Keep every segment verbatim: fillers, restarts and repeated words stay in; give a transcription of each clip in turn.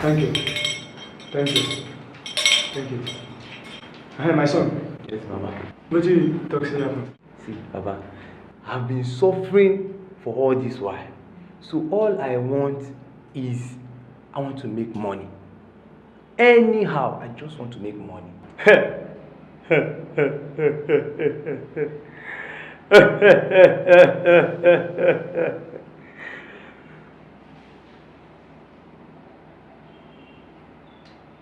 Thank you. Thank you. Thank you. Hey, my son. Yes, Baba. What do you talk say happen? See, Baba, I've been suffering for all this while. So all I want is I want to make money. Anyhow, I just want to make money.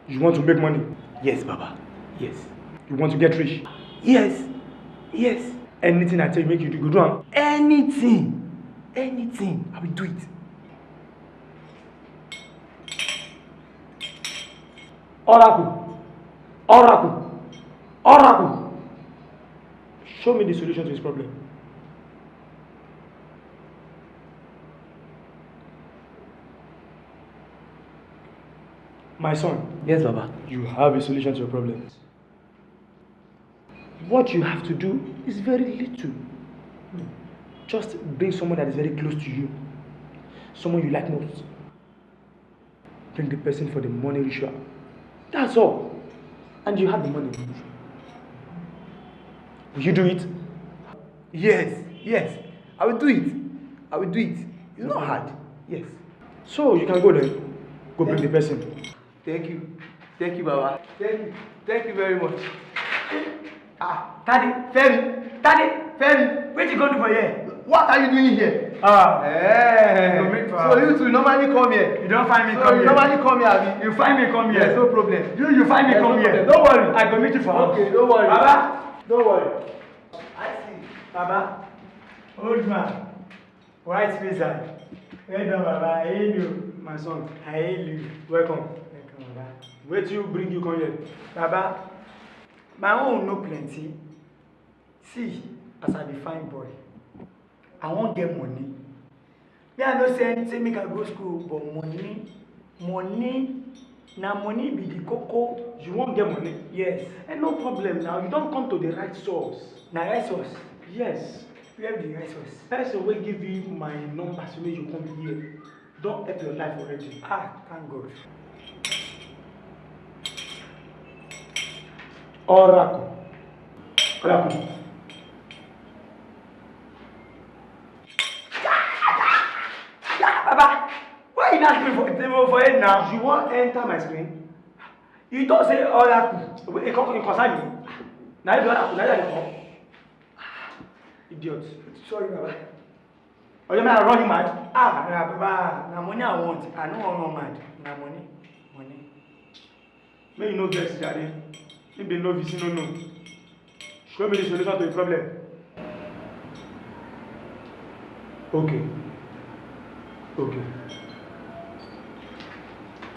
You want to make money? Yes, Baba. Yes. You want to get rich? Yes. Yes. Anything I tell you make you do, go do am. Anything. Anything. I will do it. Oracle. Oracle. Oracle. Show me the solution to this problem. My son. Yes, Baba. You have a solution to your problems. What you have to do is very little. Just bring someone that is very close to you, someone you like most. Bring the person for the money ritual. That's all. And you have the money. Will you do it? Yes, yes. I will do it. I will do it. It's not hard. Yes. So you can go there. Go bring the person. Thank you. Thank you, Baba. Thank you. Thank you very much. Ah, Tade, Femi, Tade, Femi, wetin you come do for here? What are you doing here? Ah, eh, you go meet for so house. You two normally come here. You don find me so come you here. Normally come here, abi? You find me come here. There's no problem. You, you find me come here. There's no problem. Don't worry. I go meet you for house. Okay, don't worry. Baba. Don't worry. I see. Baba, old man. White Caesar. Well done, Baba. I hail you, my son. I hail you. Welcome. Welcome, Baba. Wetin bring you come here? Baba, my own no plenty. See, as I be fine boy, I wan get money. Me, I no say anything make I go school, but money, money, na money be the koko. You wan get money? Yes. Eh, no problem now. You don come to the right source. Na right source? Yes. Where be the right source? Person wey give you my number say make you come here don help your life already. Ah, thank God. Oracle. Oracle. Ah, Baba, why you knock me for, for head now? You wan enter my screen? You talk say Oracle. Wait, it con-, it concern you. Na you be Oracle, na you I dey call. Idiot. Sorry, Baba. Oya, make I run you mad? Ah, na Baba, na money I want. I no wan run mad. Na money, money. Make you no vex, jare. Him be novice, he no know. Show me the solution to the problem. Okay. Okay.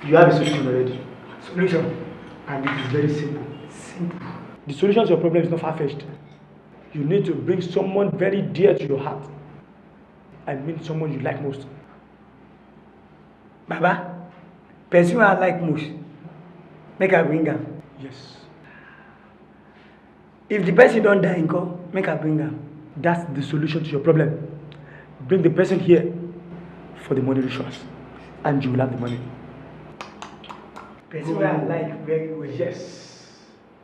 You have a solution already. Solution? And it is very simple. Simple. The solution to your problem is not far-fetched. You need to bring someone very dear to your heart. I mean someone you like most. Baba, person wey I like most, make I bring am. Yes. If the person don die, nko, make I bring am. That's the solution to your problem. Bring the person here for the money rituals, and you will have the money. Person wey I like very well. Yes.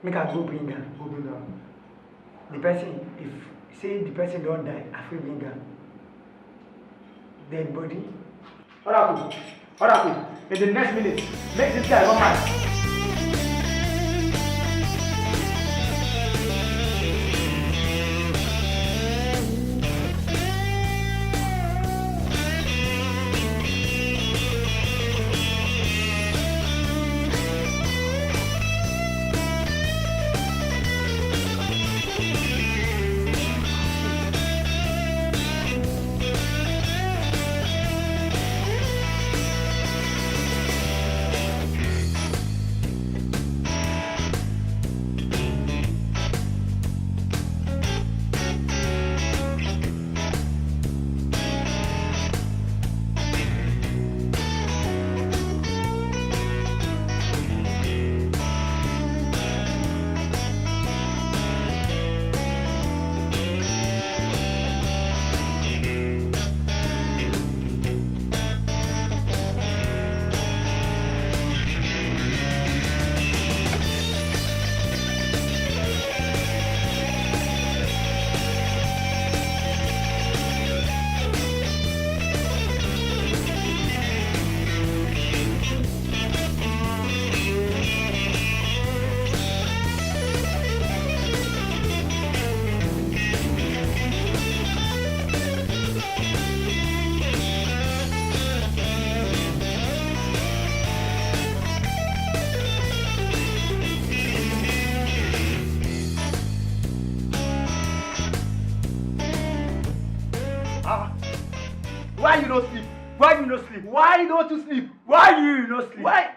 Make I go bring am. Go bring am. The person, if say the person don die, I fit bring am. Dead body. Oracle, Oracle, in the next minute, make this guy run mad. You no sleep. Why you no sleep? Why don't you sleep? Why you no sleep? Why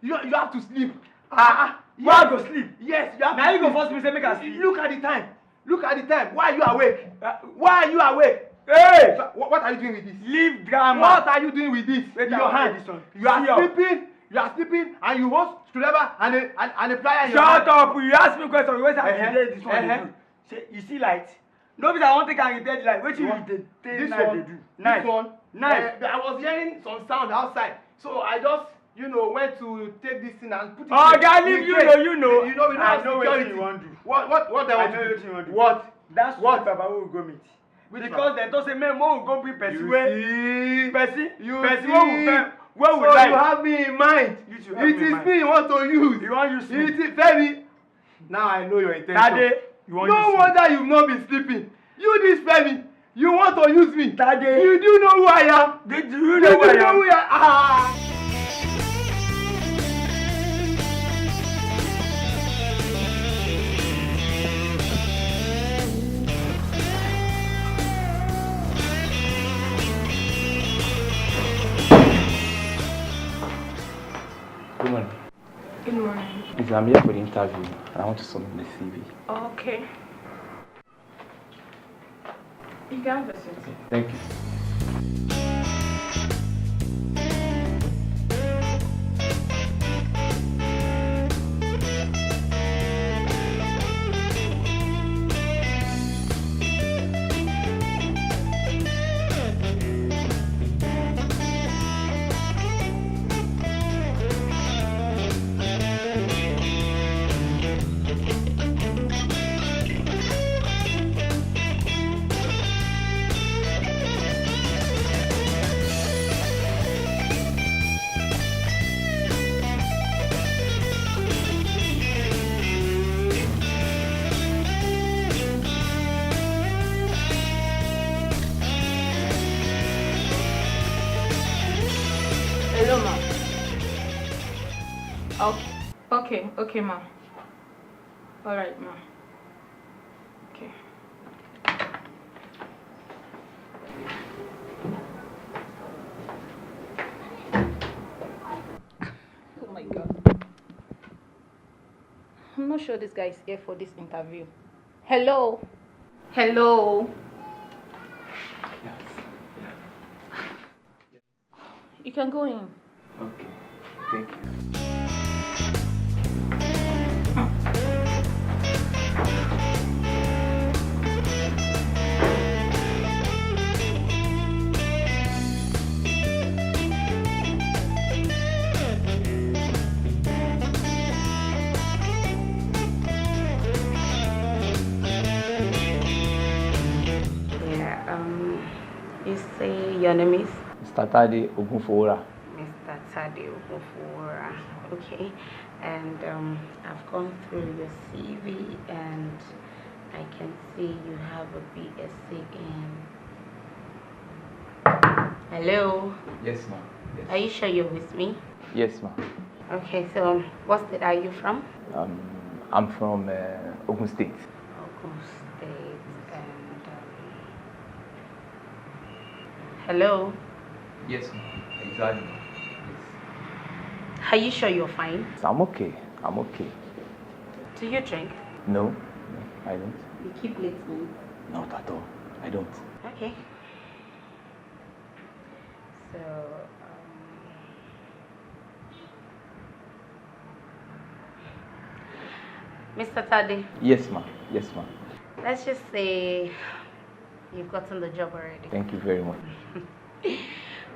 you, you have to sleep? Ah, ah, why I go sleep? Yes, you have to sleep. Now you go force me say make I sleep. Look at the time. Look at the time. Why are you awake? Uh, why are you awake? Hey! So, what, what are you doing with this? Leave drama. What are you doing with this in your hand? You are sleeping. You are sleeping, and you hold screwdriver and a and, and a plier in your hand. Shut up! You ask me question. You always ask me this one. Uh-huh. Say you see light. No be that I wan take and repair the light. Wetin you dey take knife dey do? Knife. Knife. Eh, I was hearing some sound outside, so I just, you know, went to take this thing and put it. Oga, leave you know, you know. You know, we don't have security. I know wetin you wan do. What, what, what do I want to do? I know wetin you wan do. What? That's what Baba wey we go meet. Because dem talk say make we go bring person wey, person, person wey we like. So you have me in mind. It is me you want to use. You wan use me? It is Femi. Now I know your intention. Tade, you want use me? No wonder you've not been sleeping. You, this Femi, you want to use me. Tade. You do know who I am? Do, do you know who I am? Ah. Good morning. Good morning. Please, I'm here for the interview and I want to submit the C V. Okay. You can have a seat. Thank you. Hello, ma. Okay, okay, okay, ma. All right, ma. Okay. Oh my God. I'm not sure this guy is here for this interview. Hello? Hello? You can go in. Okay. Thank you. Yeah, um, you say your name is? Mister Tade Ogunfowora. Mister Tade Ogunfowora. Okay. And, um, I've gone through your C V and I can see you have a B S C in. Hello? Yes, ma'am. Yes. Are you sure you're with me? Yes, ma'am. Okay, so what state are you from? Um, I'm from, uh, Ogun State. Ogun State and, um, hello? Yes, ma'am. Exactly, ma'am. Yes. Are you sure you're fine? I'm okay. I'm okay. Do you drink? No, no, I don't. You keep late, no? Not at all. I don't. Okay. So, um, Mister Tade. Yes, ma'am. Yes, ma'am. Let's just say you've gotten the job already. Thank you very much.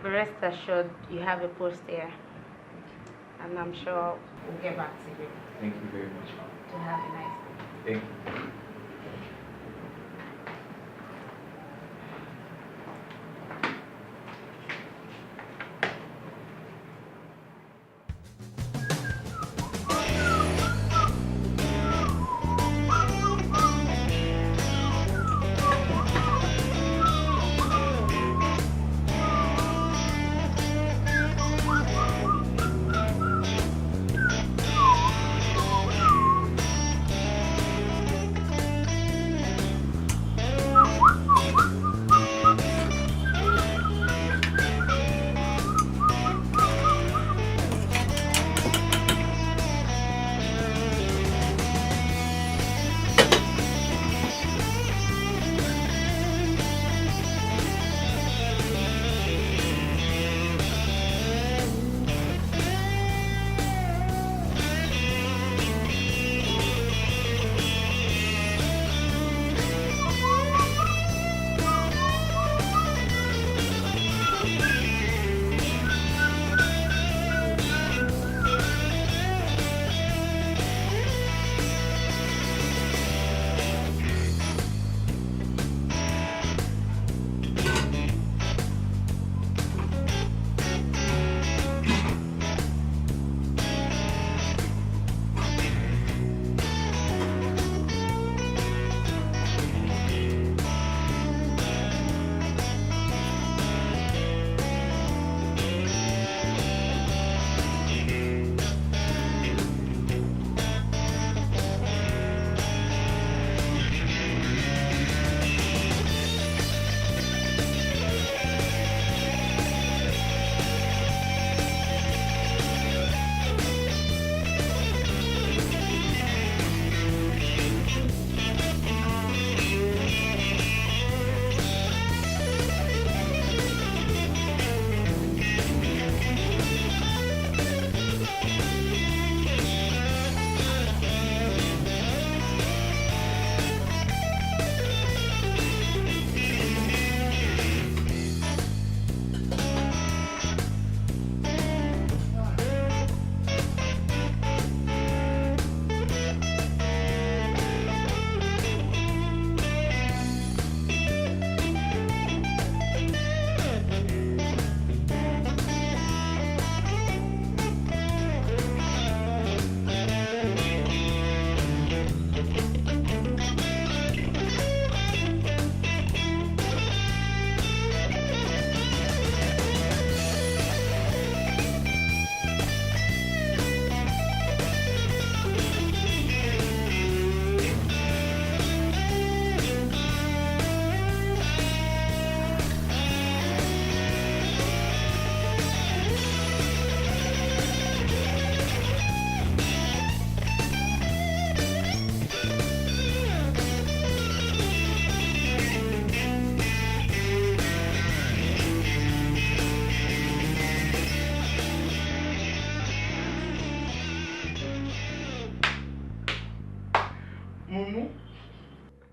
But rest assured, you have a post here. And I'm sure we'll get back to you. Thank you very much, ma'am. To have a nice day. Thank you.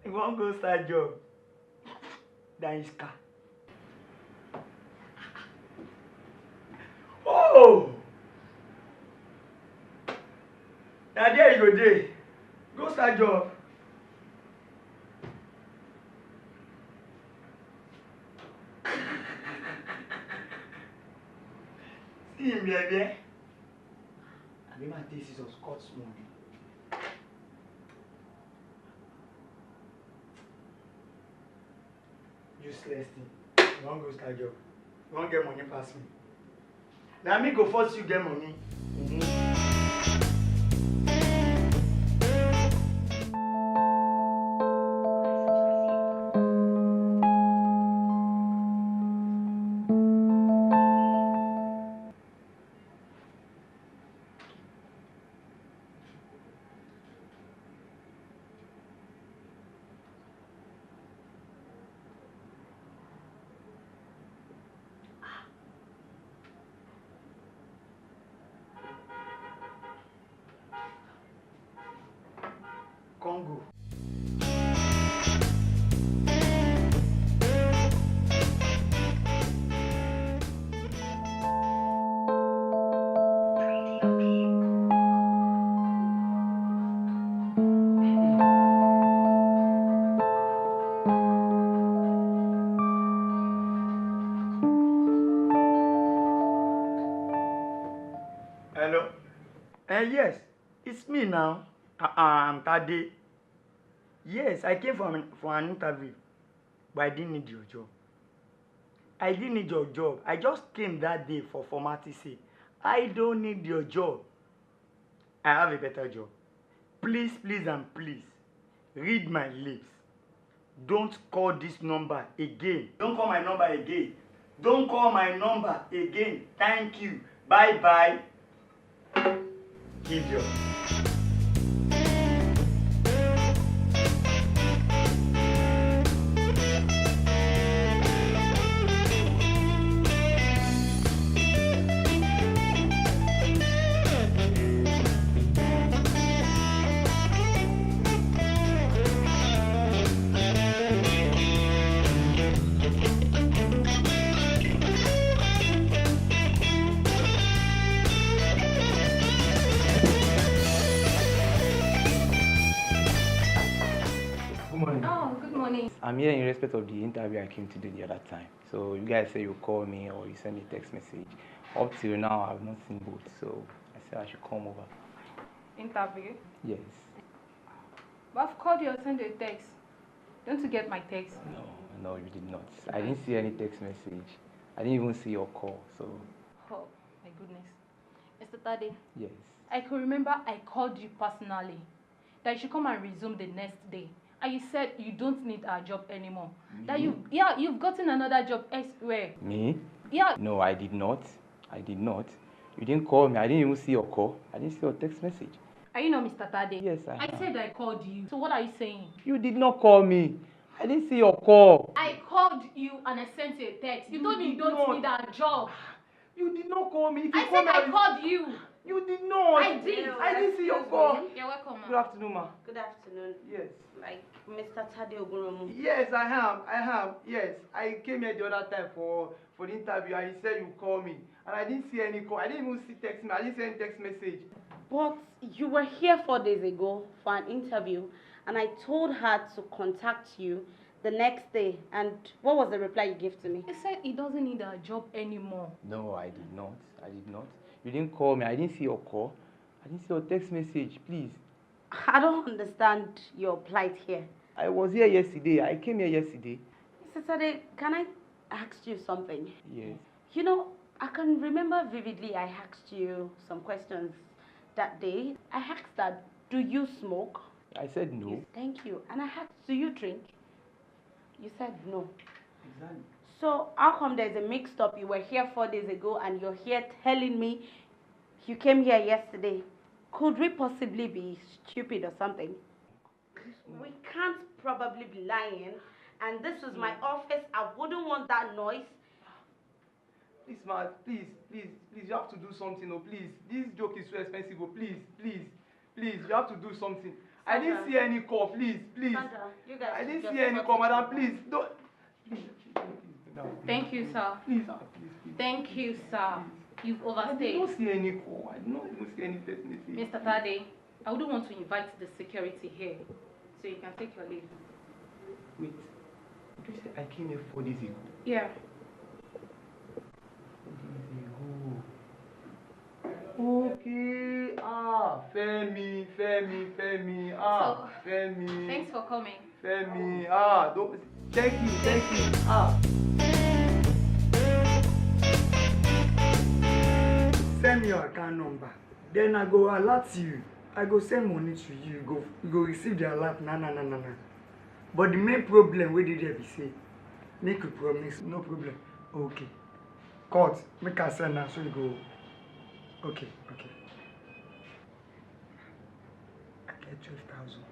You wan go start job? That is car. Oh! Na there you go dey. Go start job. See him there there. I never take scissors cut small. Useless thing. You wan go start job? You wan get money pass me? Na me go force you get money. Congo. Hello? Eh, yes, it's me now. Uh, I'm Tade. Yes, I came for an, for an interview, but I didn't need your job. I didn't need your job. I just came that day for formality sake. I don't need your job. I have a better job. Please, please, and please, read my lips. Don't call this number again. Don't call my number again. Don't call my number again. Thank you. Bye bye. Idiot. Good morning. Oh, good morning. I'm here in respect of the interview I came to do the other time. So you guys say you call me or you send me a text message. Up till now, I've not seen both. So I said I should come over. Interview? Yes. But I've called you or sent you a text. Don't you get my text? No, no, you did not. I didn't see any text message. I didn't even see your call. So. Oh, my goodness. Mister Tade. Yes. I could remember I called you personally that you should come and resume the next day. And you said you don't need our job anymore. That you, yeah, you've gotten another job elsewhere. Me? Yeah. No, I did not. I did not. You didn't call me. I didn't even see your call. I didn't see your text message. Are you not Mister Tade? Yes, I I am. Said I called you. So what are you saying? You did not call me. I didn't see your call. I called you and I sent you a text. You told me you don't need our job. You did not call me. If you I said I called you. You did not. I did. I didn't see your call. You're welcome, ma. Good afternoon, ma. Good afternoon. Yes. Like Mister Tade Ogunromu. Yes, I am. I am. Yes. I came here the other time for, for the interview and you said you call me. And I didn't see any call. I didn't even see text me. I didn't see any text message. But you were here four days ago for an interview and I told her to contact you the next day, and what was the reply you gave to me? He said he doesn't need our job anymore. No, I did not. I did not. You didn't call me. I didn't see your call. I didn't see your text message. Please. I don't understand your plight here. I was here yesterday. I came here yesterday. Mister Tade, can I ask you something? Yes. You know, I can remember vividly I asked you some questions that day. I asked that, do you smoke? I said no. Yes, thank you. And I asked, do you drink? You said no. Exactly. So how come there's a mixed up? You were here four days ago and you're here telling me you came here yesterday. Could we possibly be stupid or something? We can't probably be lying. And this is my office. I wouldn't want that noise. Please, ma, please, please, please, you have to do something, oh, please. This joke is too expensive, oh, please, please, please, you have to do something. I didn't see any call, please, please. Sandra, you guys I didn't see any call, madam, please. Don't. Please, please, please, please, madam, please, Thank you, please, sir. Please, sir, please, please, Thank please, you, sir. Please. You've I did overstayed. Not see any call. I did not even see any text message. Mister Tade, I wouldn't want to invite the security here, so you can take your leave. Wait. Did you say I came here four days ago? Yeah. Four days ago. Okay, ah, Femi, Femi, Femi, ah, So, Femi, thanks for coming. Femi, ah, don't, thank you, thank you, ah. Send me your account number. Then I go alert you. I go send money to you. You go, you go receive the alert. Na, na, na, na, na. But the main problem wey dey there be say, make you promise, no problem. Okay. Cut. Make I send now so you go. Okay, okay. I get twelve thousand.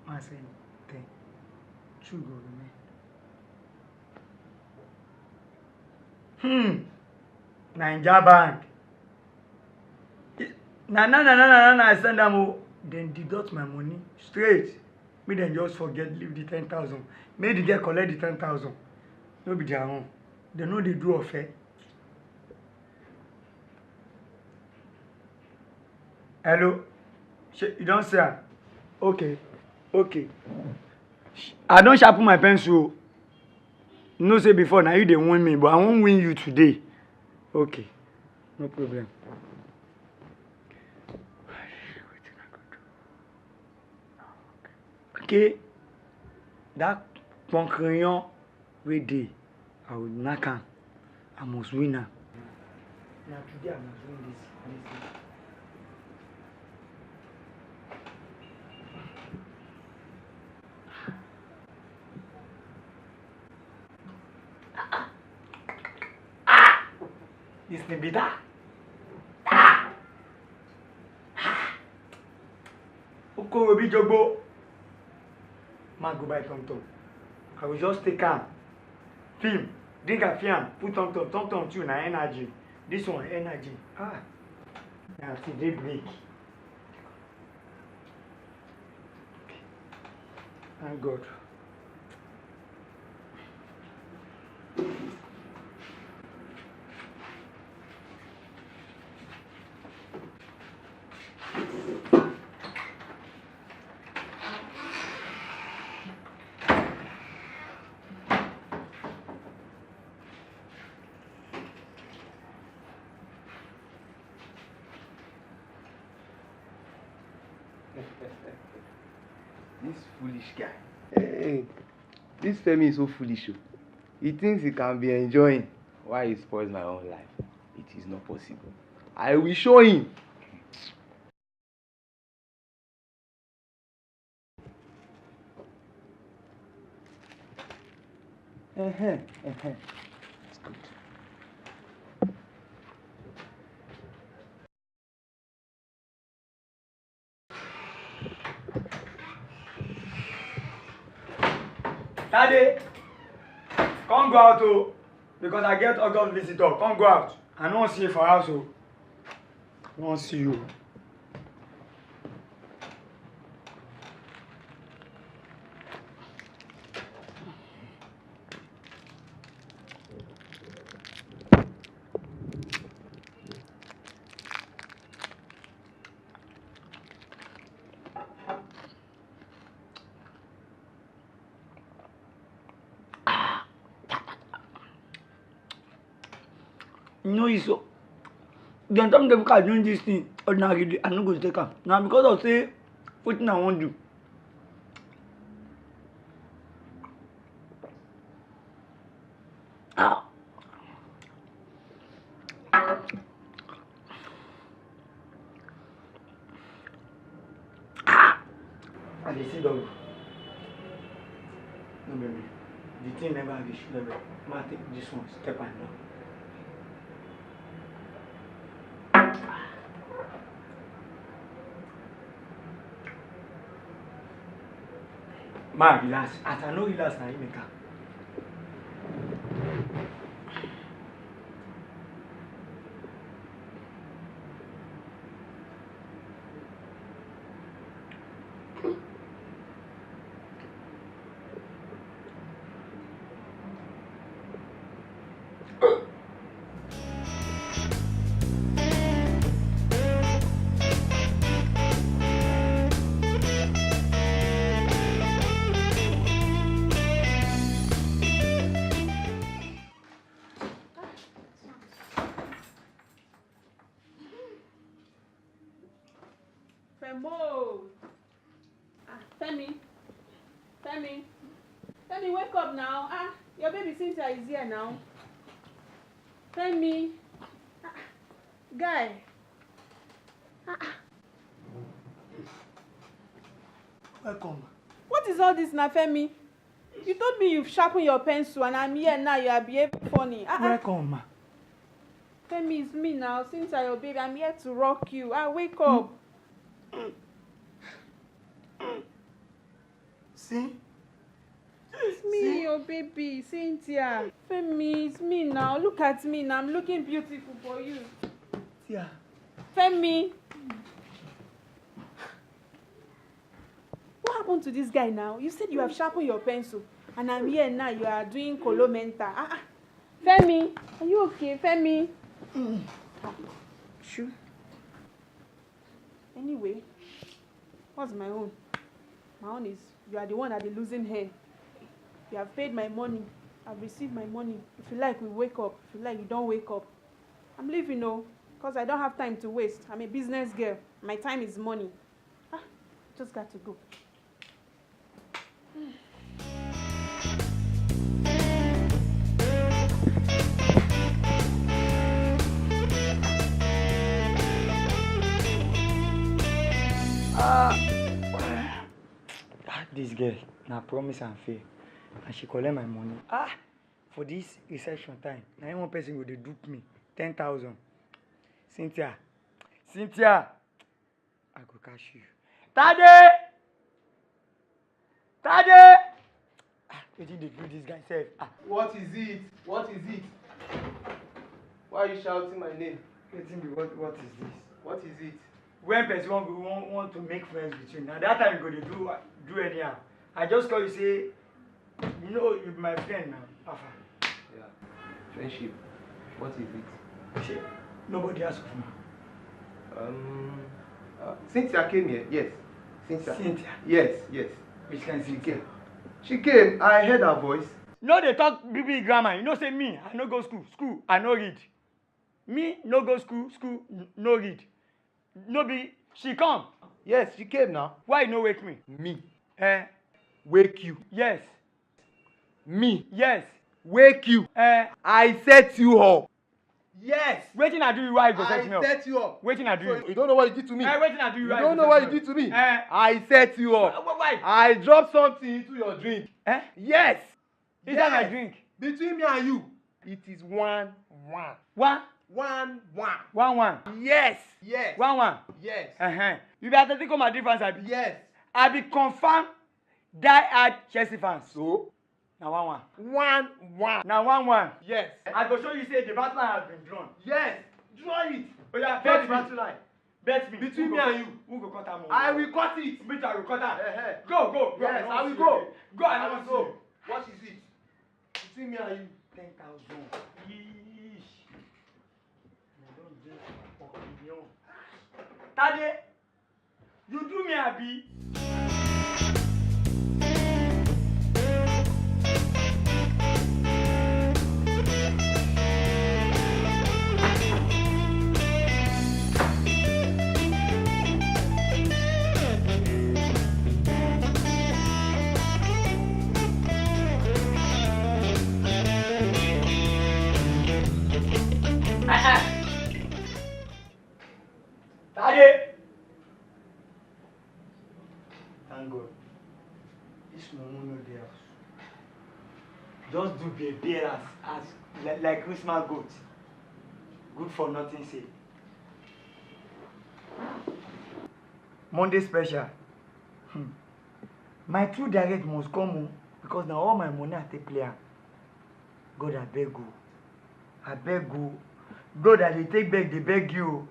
I send ten. Two go remain. Hmm. Naija Bank. Na, na, na, na, na, na, I send am o. Dem deduct my money straight. Make dem just forget, leave the ten thousand. Make the girl collect the ten thousand. No be their own. Dem no dey do ofe. Hello? Shey you don see am? Okay. Okay. I don sharpen my pencil o. You know say before na you dey win me, but I wan win you today. Okay. No problem. Okay, that Poncreon wey dey, I will knack am. I must win am. Na today I must win this, this thing. This thing be that. Okoro be jogbo. Ma go buy tom tom. I will just take am. Film, drink am, film, put tom tom, tom tom too na energy. This one energy. Ah, na till day break. Thank God. This foolish guy. Hey, this Femi is so foolish o. He thinks he can be enjoying while he spoils my own life. It is not possible. I will show him. Uh-huh, uh-huh. It's good. Tade, come go out o, because I get August visitor. Come go out. I no wan see you for house o. I no wan see you. You know, you so. Dem don dey make I drink this thing ordinarily, I no go take am. Na because of say wetin I wan do. Ah. Ah! I dey see double. No be me. The thing never reach level. Ma take this one, step am down. Ma relax. As I no relax, na him make am. Femi, Femi, wake up now. Ah, your baby Cynthia is here now. Femi, ah, guy. Ah, ah. Welcome. What is all this now, Femi? You told me you've sharpened your pencil and I'm here now, you are behaving funny. Ah, ah. Welcome, ma. Femi, it's me now, Cynthia, your baby. I'm here to rock you. Ah, wake up. See? It's me, see? Your baby, Cynthia. Femi, it's me now. Look at me now. I'm looking beautiful for you. Tia. Femi. What happened to this guy now? You said you have sharpened your pencil, and I'm here now. You are doing colomenta. Ah, ah. Femi, are you okay, Femi? Mm. Sure. Anyway, what's my own? My own is you are the one that is losing hair. You have paid my money. I've received my money. If you like, we wake up. If you like, you don't wake up. I'm leaving, oh, because I don't have time to waste. I'm a business girl. My time is money. Ah, just got to go. Ah, ah, this girl, na promise and fail, and she collect my money. Ah, for this reception time, na him one person go dey dupe me ten thousand. Cynthia, Cynthia, I go catch you. Tade! Tade! Ah, wetin dey do this guy sef? Ah. What is it? What is it? Why are you shouting my name? Wetin be what, what is this? What is it? When person want, want, want to make friends with you, now that time you go dey do, do anyhow. I just call you say, you know, you be my friend now. How far? Yeah. Friendship. What is it? Shey nobody ask of me. Um, uh, Cynthia came here. Yes. Cynthia. Cynthia? Yes, yes. Which kind Cynthia? She came. She came. I heard her voice. No dey talk big big grammar. You know say me, I no go school. School, I no read. Me no go school, school, n-, no read. No be she come? Yes, she came now. Why you no wake me? Me? Eh? Wake you? Yes. Me? Yes. Wake you? Eh? I set you up. Yes. Wetin I do you? Why you go set me up? I set you up. Wetin I do you? So you don't know what you did to me? Eh, wetin I do you? You don't know what you did to me? Eh? I set you up. Wh-, wh-, why? I dropped something into your drink. Eh? Yes. Is that my drink? Between me and you, it is one one. One? One one. One one. Yes. Yes. One one. Yes. Uh-huh. You be Atletico Madrid fans, abi? Yes. I be confirm die-hard Chelsea fans. So? Na one one. One one. Na one one. Yes. I go show you say the battle line has been drawn. Yes. Draw it. Oya, draw the battle line. Bet me. Between me and you. Who go cut am? I will cut it. Me too, I will cut am. Eh, eh. Go, go, go. Yes, I will go. Go, I will go. What is it? Between me and you. Ten thousand. Yeesh. I don drink my pocket. Tade, you do me, abi? Tade! Thank God. This mumu no dey house. Just do bear bear as, as like, like Christmas goat. Good for nothing say. Monday special. Hmm. My two direct must come o, because na all my money I take play am. God abeg o, abeg o. God I dey take beg, dey beg you o.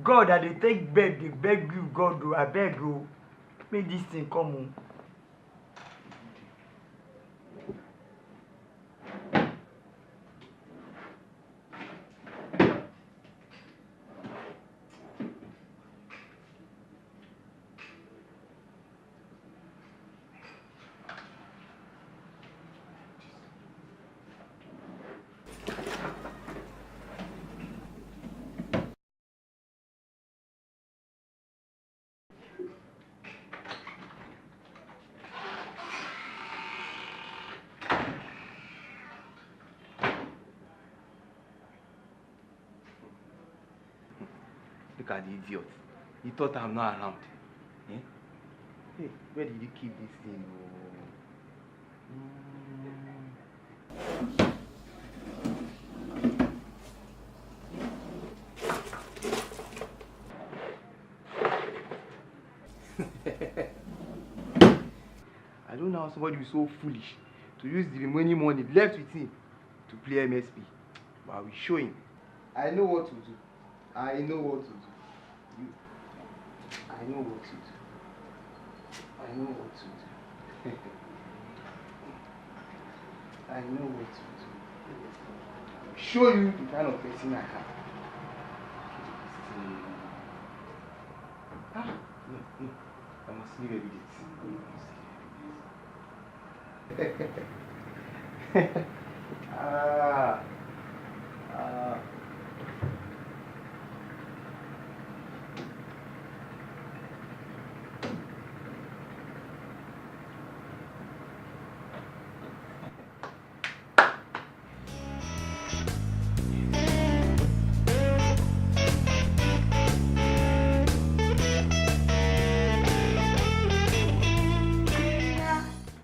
God I dey take beg, dey beg you, God o, abeg o. Make this thing come o. Look at the idiot. He thought I'm not around. Eh? Hey, where did he keep this thing? Oh? Mm. I don't know how somebody is so foolish to use the remaining money left with him to play M S P. But I will show him. I know what to do. I know what to do. You. I know what to do. I know what to do. I know what to do. I will show you the kind of person I am. Ah, no, no. I must leave everything. I must leave everything. Ah, ah. Winner,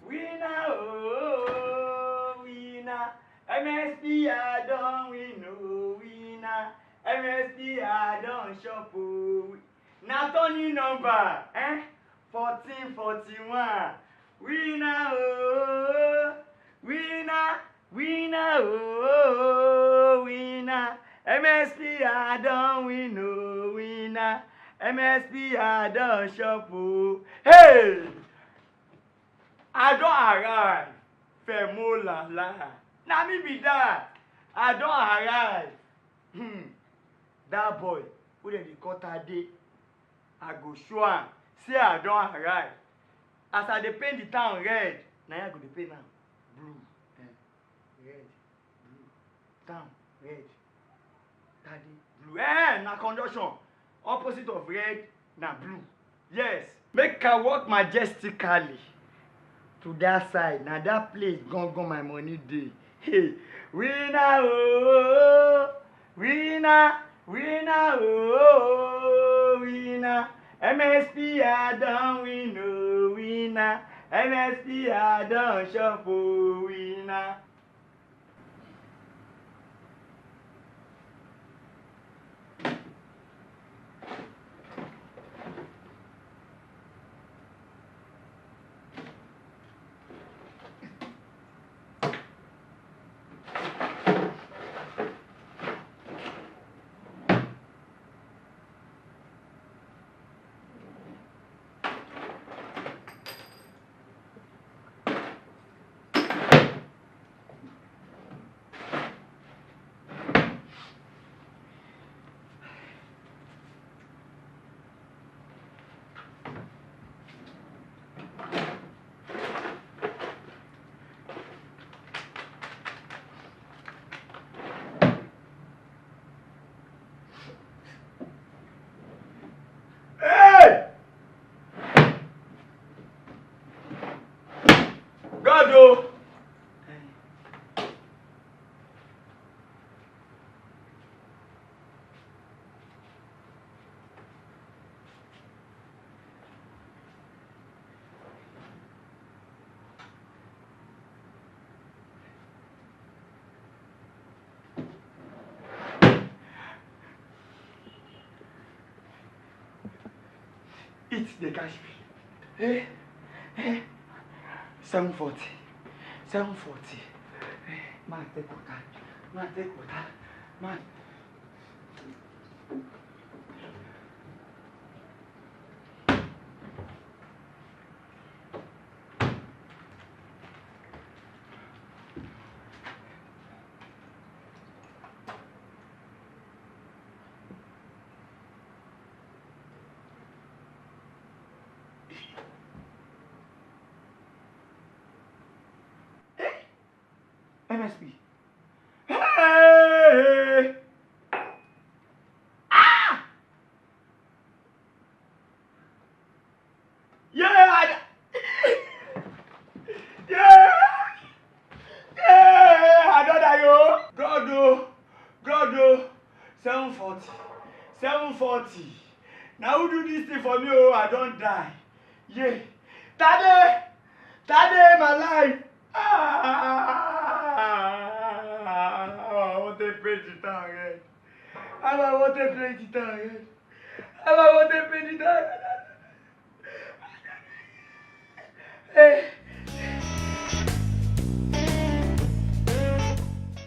winner, oh, winner. M S P I don win, oh, winner. M S P I don chop, oh. Na turning number, eh? Fourteen forty-one. Winner, oh, winner, winner, oh, winner. M S P I don win, oh, winner. M S P I don chop, oh. Hey! I don arrive. Femola la. Na me be that. I don arrive. Hmm. That boy wey dem dey call Tade, I go show am say I don arrive. As I dey paint the town red, na him I go dey paint am blue. Eh, red, blue, town red, Tade, blue. Eh, na conjunction. Opposite of red na blue. Yes. Make I walk majestically to that side. Na that place gangan my money dey. Hey, winner, oh, winner, winner, oh, winner. M S P I don win, oh, winner. M S P I don chop, oh, winner. Hey! God o! It dey catch me. Eh? Eh? Seven forty. Seven forty. Eh, man, take water. Man, take water. Man. Eh? M S P. Hey! Ah! Yeah, I, yeah, yeah, I don die o. God o, God o. Seven forty, seven forty. Na who do this thing for me? Oh, I don die. Yeah. Tade! Tade, my life! Ah! I want to pay the town again. I want to pay the town again. I want to pay the town again.